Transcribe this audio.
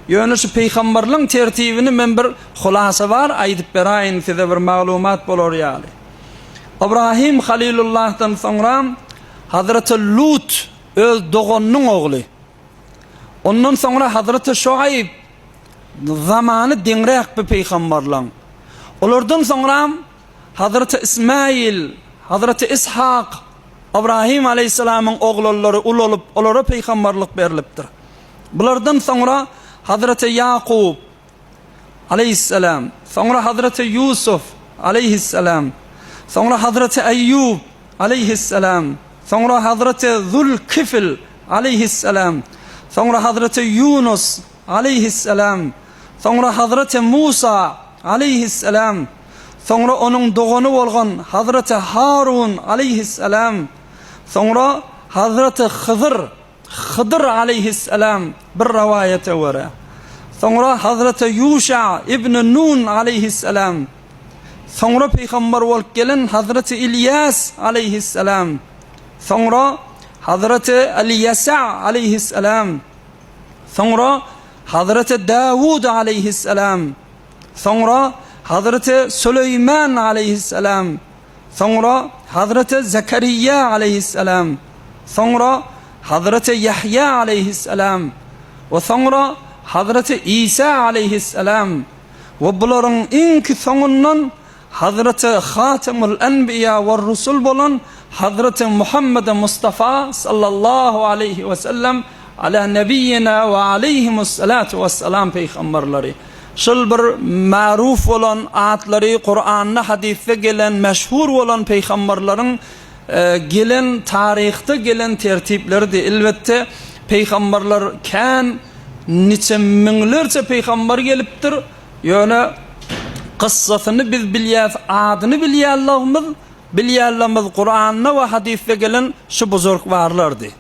Ýöne şu peýgamberliň tertibini men bir hulasa bar aýdyp beraýyn size bir maglumat bolar ýaly. Ybrahym Halilullahdan soňra Hazreti Lut öz doganynyň ogly. Ondan soňra Hazreti Şuaýb zamany deňräk bu peýgamberleň. Olardan soňra Hazreti Ismail, Hazreti Ishak, Ybrahym aleýhissalamyň oglanlary ulalyp, olara peýgamberlik berlipdir. Bulardan soňra Hazreti Ýakup, aleýhissalam, soňra Hazreti Ýusuf, aleýhissalam, soňra Hazreti Eýýub, aleýhissalam, soňra Hazreti Zülkifl, aleýhissalam, soňra Hazreti Ýunus, aleýhissalam, soňra Hazreti Musa, aleýhissalam, soňra onuň dogany bolgan Hazreti Harun, aleýhissalam, soňra Hazreti Hyzyr, Hydyr aleýhissalam, bir rowaýata görä, soňra Hazreti Ýuşa ibn Nun aleýhissalam, soňra pygamber bolup gelen Hazreti Ilýas aleýhissalam, soňra Hazreti Elýesa aleýhissalam, soňra Hazreti Dawud aleýhissalam, soňra Hazreti Süleýman aleýhissalam, Soňra Hazreti Zekeriýa aleýhissalam, soňra Hazreti Ýahýa aleýhissalam we soňra Hazreti Isa aleýhissalam we bularyň iňki soňundan Hazreti Hatemul Enbiýa we Rusul bolan Hazreti Muhammedi Mustafa sallallahu aleýhi we sellem ala nebiýina we aleýhimussalatu wessalam pygamberleri. Şol bir maruf bolan atlary Kuranda hadysda gelen meşhur bolan peýgamberleriň gelen taryhda gelen tertipleridi. Elbetde peýgamberler kän niçe müňlerçe peýgamber gelipdir. Ýöne kyssasyny biz bilýäs adyny bilýänligimiz bilýänligimiz Kuranda we hadysda gelen şu buzurgwarlardy.